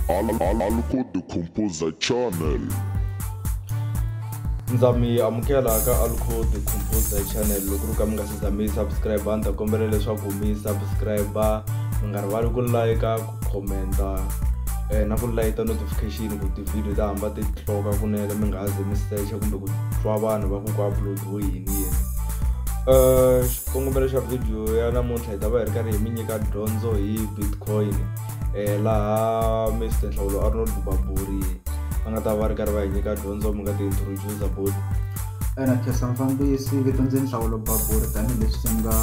Aluko the Composer Channel. Ndza mi amukela ka Aluko the Composer Channel. Loko ri ka mi nga se za mi subscribe, ni ta kombela leswaku mi subscribe, mi nga rivali ku like, ku commenta na ku layita notification ku ti-video ta hamba ti tloka kunene, mi nga ha ze mi search kumbe ku twa vanhu va ku ku upload-iwe yini yini. Xikongomelo xa video ya namuntlha hi ta va hi ri karhi hi mi nyika dyondzo hi Bitcoin, laha Mr Nhlawulo Arnold Baburi va nga ta va ri karhi va hi nyika dyondzo. Mi nga ti introduce bot. Ena khensa mufambisi, vito ndzi Nhlawulo Baburi, tanihileswi swi nga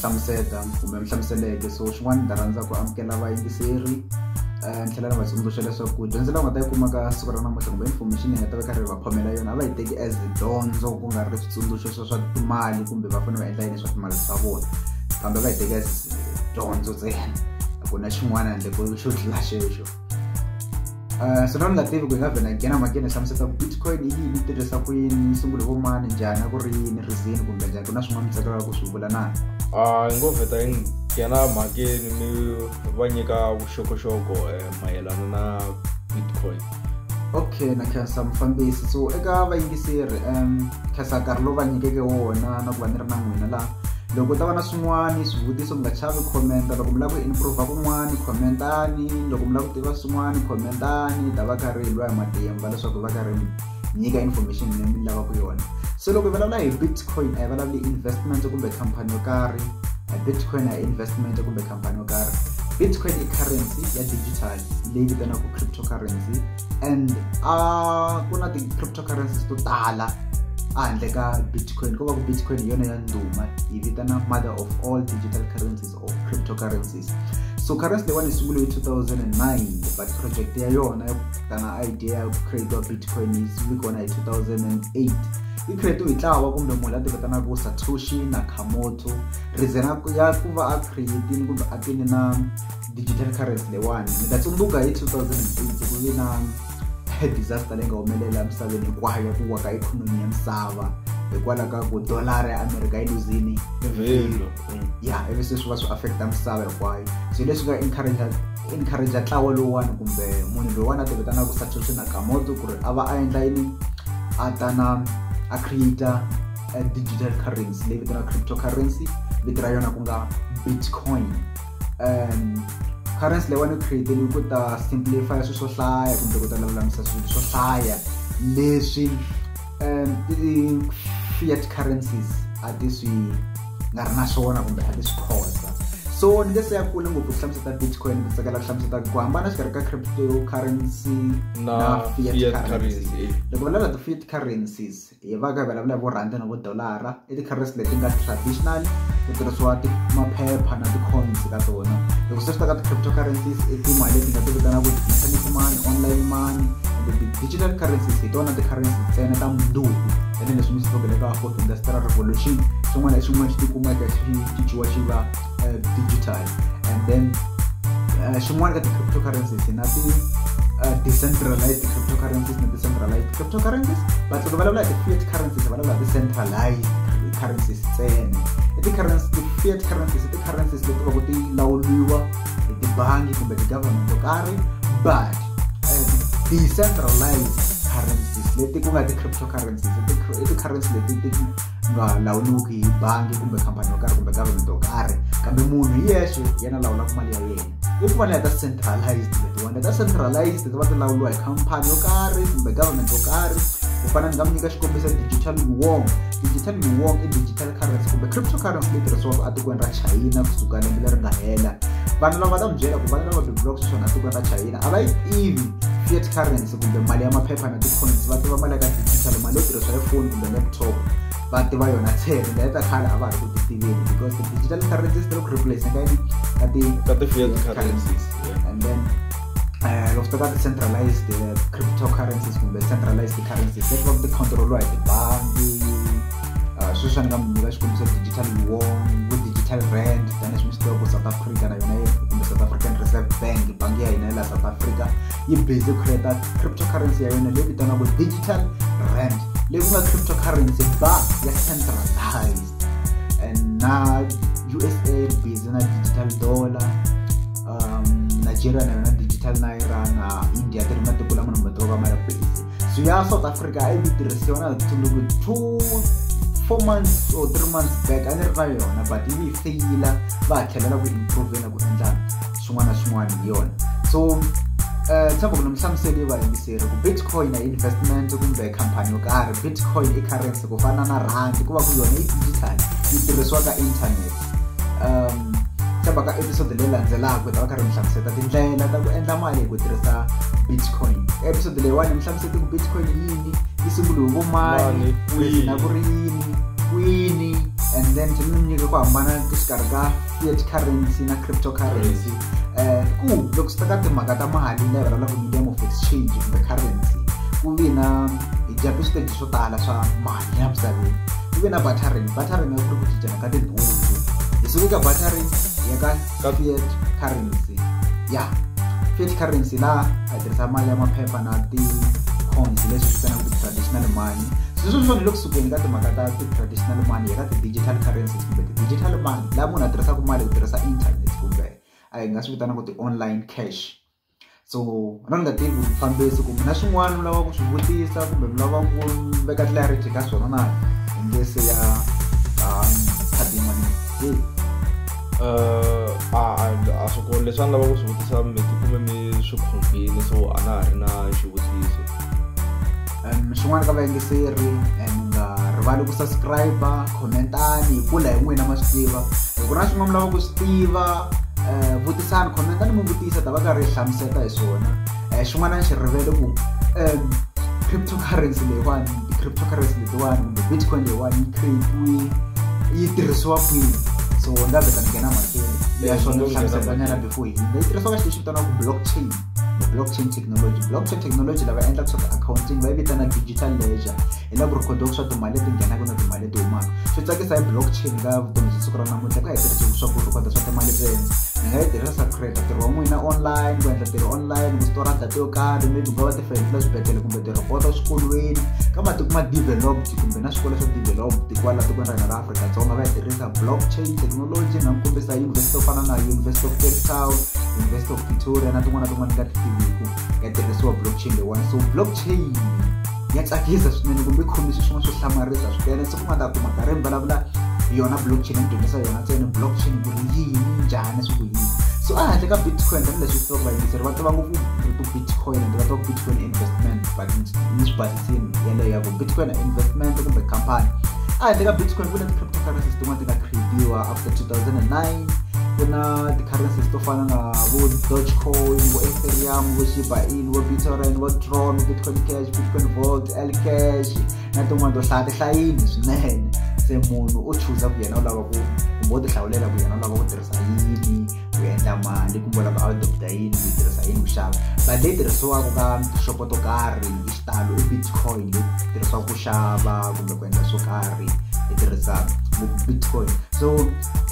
hlamuseta kumbe mi hlamuseleke. So xin'wana ni ta rhandza ku amukela vayingiseri, ni tlhela ni va tsundzuxa leswaku dyondzo leyi nga ta yi kuma ka siku ra namuntlha kumbe information yi nga ta va karhi va phomela yona, a va yi teki as dyondzo, ku nga ri switsundzuxo swa swa timali kumbe va fanele va endla yini swa timali swa vona, kambe va yi teki as dyondzo ntsena, a ku na xin'wana handle ko xo tlula xexo. So na ni nga tivi ku hi nga vhela nghena mhakeni hlamuseta ku Bitcoin i yini, yi tirhisa ku yini, yi sungule vo mani, njhani, a ku ri yini reason kumbe njhani, ku na swin'wana mi tsakelaka ku swi vula na? A hi ngo vheta hi nghena mhakeni, mi va nyika vuxokoxoko mayelana na Bitcoin. Okay, na khensa mufambisi. So eka vayingiseri, khensa nkarhi lowu va nyikeke wona na ku va ni ri na n'wina laha. Loko ta va na swin'wani swivutiso, mi nga chavi commenta. Loko mi lava ku improve kun'wani, commentani. Loko mi lava ku tiva swin'wani, commentani. Ta va karhi hi lwa hi matimba leswaku va karhi nyika information leyi mi lavaka yona. So loko hi vulavula hi Bitcoin, a hi vulavuli investment kumbe khampani yo karhi. Bitcoin a investment kumbe khampani yo karhi. Bitcoin i currency ya digital leyi vitaniwaka cryptocurrency, and a ku na ti-cryptocurrencies to tala handle ka Bitcoin. Ko va ku Bitcoin hi yona ya ndhuma, yi vitana mother of all digital currencies or cryptocurrencies. So currency leyiwani yi sungule hi 2009, but project ya yona ya tana idea ya ku create Bitcoin yi vi kona hi 2008. Yi create hi ntlawa kumbe munhu la ti vitanaka Satoshi Nakamoto. Reason ya ku va a create-ini kumbe a tini na digital currency leyiwani, mi ta tsundzuka hi 2008 ku vi na disaster leyi nga humelela emisaveni hinkwayo ya ku wa ka ikhonomi ya misava hikwalaho ka ku dolara ya America yi luzini value. Ya, ivi se swi va swi affecta misava hinkwayo. So leswi nga encourage ntlawa lowuwani kumbe munhu loyiwani a ti vitanaka Satoshi Nakamoto ku ri a va a endla yini, a ta na a create a digital currency leyi vitaniwaka cryptocurrency, vito ra yona ku nga Bitcoin. Currency leyiwani yi create-eliwe ku ta simplify swilo swo hlaya kumbe ku ta lulamisa swilo swo hlaya leswi ti-fiat currencies a ti swi nga ri na swona kumbe a ti swi khosa. So ni nge se ya kule ngopfu ku hlamuseta Bitcoin, ndzi tsakela ku hlamuseta ku hambana xikarhi ka cryptocurrency na fiat fiat currency. Currency. Loko vulavula ti-fiat currencies, hi va ka hi vulavula hi vo rhandi na vo dolara, i ti-currency leti nga traditional, ku tirhisiwa maphepha na ti-coins ka tona. Loko se swi ta ka ti-cryptocurrencies, i timali leti nga ti vitanaka internet money, online money, and the digital currencies. Hi tona ti-currency ntsena ta mundzuku, tanihileswi mi swi tivaka le ka fourth industrial revolution, xin'wana na xin'wana xi tikumaka xi cinciwa xi va digital. And then xin'wana ka ti-cryptocurrencies hi na ti decentralized cryptocurrencies na decentralized cryptocurrencies. But loko vulavula hi ti-fiat currencies, hi vulavula hi ti-centralized currencies ntsena. I ti-currency, ti-fiat currencies i ti-currencies leti va ku ti lawuriwa hi tibangi kumbe ti-government to karhi, but decentralized currencies leti ku nga ti-cryptocurrencies i ti-currency leti ti nga lawuriwiki hi bangi kumbe khampani yo karhi kumbe government yo karhi, kambe munhu hi yexe yena lawulaka mali ya yena. I ku va na ta centralized letiwani, ta centralized ti va ti lawuriwa hi khampani yo karhi kumbe government yo karhi. Ku fana ni nga mi nyika xikombiso, digital yuan. Digital yuan i digital currency kumbe cryptocurrency leyi tirhisiwaka etikweni ra China kusuka lembe leri nga hela. Vanhu lava va ta mi byela ku vanhu lava bebulaka swona etikweni ra China a va yi tivi fiat currency kumbe mali ya maphepha na ti-coins, va tiva mali ya ka digital, mali yo tirhisiwa hi phone kumbe laptop va tiva yona ntsena. Leyi ta khale a va ha ri ku ti tiveni because the digital currencies ti le ku replace ka yini, ka ti ka ti-fiat currencies. And then loko swi ta ka ti-centralized cryptocurrencies kumbe centralized currencies leti va ku ti control-iwa hi tibangi, sweswi ni nga mi nyika xikombiso digital yuan, vo digital rand, tanihileswi mi swi tiva ku South Africa na yona kumbe South African Reserve Bank, bangi ya hina ya laha South Africa, yi busy ku create cryptocurrency ya yona leyi vitaniwaka digital rand, leyi ku nga cryptocurrency ba ya centralized. And na USA busy na digital dollar, Nigeria na yona digital naira, na ya South Africa a yi tirhisiwa na tsundzuku 2 4 months or 3 months back a ni ri na yona, but yi feyila, va ha tlhelela ku improve na ku endla swin'wana na swin'wana hi yona. So tshemba ku ni mi hlamuseli vayingiseri ku Bitcoin a investment kumbe khampani yo karhi. Bitcoin i currency ku fana na rand, ku va ku yona yi digital, yi tirhisiwa ka internet. Tshemba ka episode leyi landzelaka hi ta va karhi mi hlamuseta tindlela ta ku endla mali hi ku tirhisa Bitcoin. Episode leyiwani mi hlamusete ku Bitcoin yini, yi sungule hi vo mani, na ku ri yini kwini, and then tlhela ni nyika ku hambana exikarhi ka fiat currency na cryptocurrency. Ku loko swi ta ka timhaka ta mali leyi vulavulaka medium of exchange kumbe currency, ku vi na hi jump switeji swo tala swa mali ya misaveni. Ku vi na bartering, bartering a ku ri ku cincana ka tinhundzu. Hi suke ka bartering hi ya ka fiat currency. Ya fiat currency laha a hi tirhisa mali ya maphepha na ti-coins leswi swi vitanaka ti-traditional money. Sweswo swona loko sukeni ka timhaka ta ti-traditional money ya ka ti-digital currencies kumbe ti-digital money, laha munhu a tirhisaka mali ku tirhisa internet kumbe a hi nga swi vitanaka ti-online cash. So na ni nga tivi mufambisi kumbe na swin'wana mi lava ku swi vutisa kumbe mi lava ku veka clarity ka swona na hi nge se ya khadi yin'wana. A swi ku leswi a ni lava ku swi vutisa mi tikume mi swi khumbini, so a na ha ri na xivutiso. Xin'wana ka vayingiseri, mi nga rivali ku subscribe, commentani, hi kula hi n'wina ma swi tiva. Loko na swin'wana mi lava ku swi tiva, vutisani, commentani mi vutisa, ta va karhi hi hlamuseta hi swona. Xin'wana ni xi rivele ku cryptocurrency leyiwani, ti-cryptocurrency letiwani kumbe Bitcoin leyiwani yi create-iwe, yi tirhisiwa kwini. So ni nga vheta ni nghena mhakeni ya swona, ni hlamuseta nyana before hi yi tirhisiwa ka xilo lexi vitaniwaka blockchain. Blockchain technology. Blockchain technology lava endlaka swa ti-accounting va yi vitana digital ledger, hi la ku rhikhodiwa swa timali leti nghenaka na timali leti humaka. Swi tsakisa hi blockchain ka vutomi bya siku ra namuntlha, ka hi tirhisi swa ku rhikhoda swa timali ntsena. Mi nga yi tirhisa ku create ntirho wa n'wina online, ku endla ntirho online, ku store data yo karhi, maybe ku nga va tifayili ta swibedhlele kumbe tirhipota swikolweni ka matiko ma developed kumbe na swikolo swa developed kwala tikweni ra hina ra Afrika-Dzonga va yi tirhisa blockchain technology. Na mi kombisa university to fana na University of Cape Town, University of Pretoria na tin'wana na tin'wana nga ti tiviku ya tirhisiwa blockchain leyiwani. So blockchain ya tsakisa swinene kumbe yi khomise swin'wana swo hlamarisa swinene. Siku nga ta kuma nkarhi mi vulavula yona blockchain, ni dyondzisa yona ntsena blockchain ku ri yini, njhani, swi ku yini. So a handle ka Bitcoin, tanihileswi swi tivaka vayingiseri va tiva ngopfu rito Bitcoin and va tiva Bitcoin investment, but ni swi basisini yeleyo ya ku Bitcoin investment kumbe khampani. A handle ka Bitcoin ku na ti-cryptocurrencies tin'wana ti nga create-iwa after 2009. Ku na ti-currencies to fana na vo Dogecoin, vo Ethereum, vo Shiba Inu, vo BitTorrent, vo Tron, Bitcoin Cash, Bitcoin Vault, Lcash na tin'wana to hlaya, ti hlayini swinene. Se munhu u chuza ku yena u lava ku kumbe u ti hlawulela ku yena u lava ku tirhisa yini ku endla mali kumbe u lava ku adopta yini ku yi tirhisa yini ku xava. But leyi tirhisiwaka ka tixopo to karhi hi xitalo i Bitcoin, leyi tirhisiwaka ku xava kumbe ku endla swo karhi yi tirhisa Bitcoin. So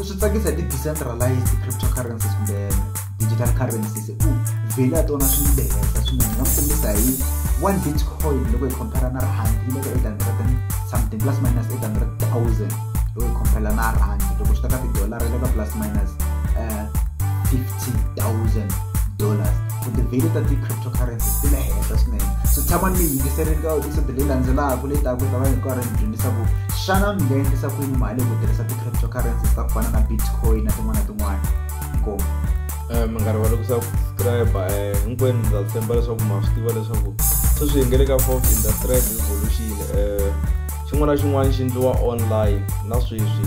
swi tsakisa hi ti-decentralized cryptocurrencies kumbe digital currencies ku value ya tona swi le henhla swinene. Ni nga mi kombisa hi 1 Bitcoin loko hi compare na rand yi le ka 800 and something, plus minus 800,000 loko hi compare na rand. Loko swi ta ka ti-dollar yi le ka plus minus $50,000. So ti-value ta ti-cryptocurrencies ti le henhla swinene. So tshamani mi yingiserini ka episode leyi landzelaka leyi taka, ta va hi karhi ni dyondzisa ku xana mi nga endlisa ku yini mali hi ku tirhisa ti-cryptocurrencies ta ku fana na Bitcoin na tin'wana na tin'wana. Inkomu. Mi nga rivali ku subscribe. Hinkwenu ndza tshemba leswaku ma swi tiva leswaku sweswi hi nge le ka fourth industrial revolution. Xin'wana na xin'wana xi endliwa online na sweswi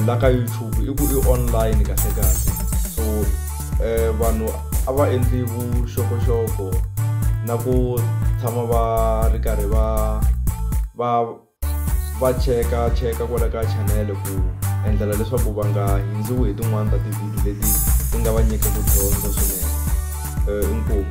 la ka YouTube i ku i online kahle kahle. So vanhu a va endli vuxokoxoko na ku tshama va ri karhi va cheka cheka kwala ka channel ku endlela leswaku va nga hundziwi hi tin'wani ta ti-video leti ti nga va nyika ku dyondza swinene. Inkomu.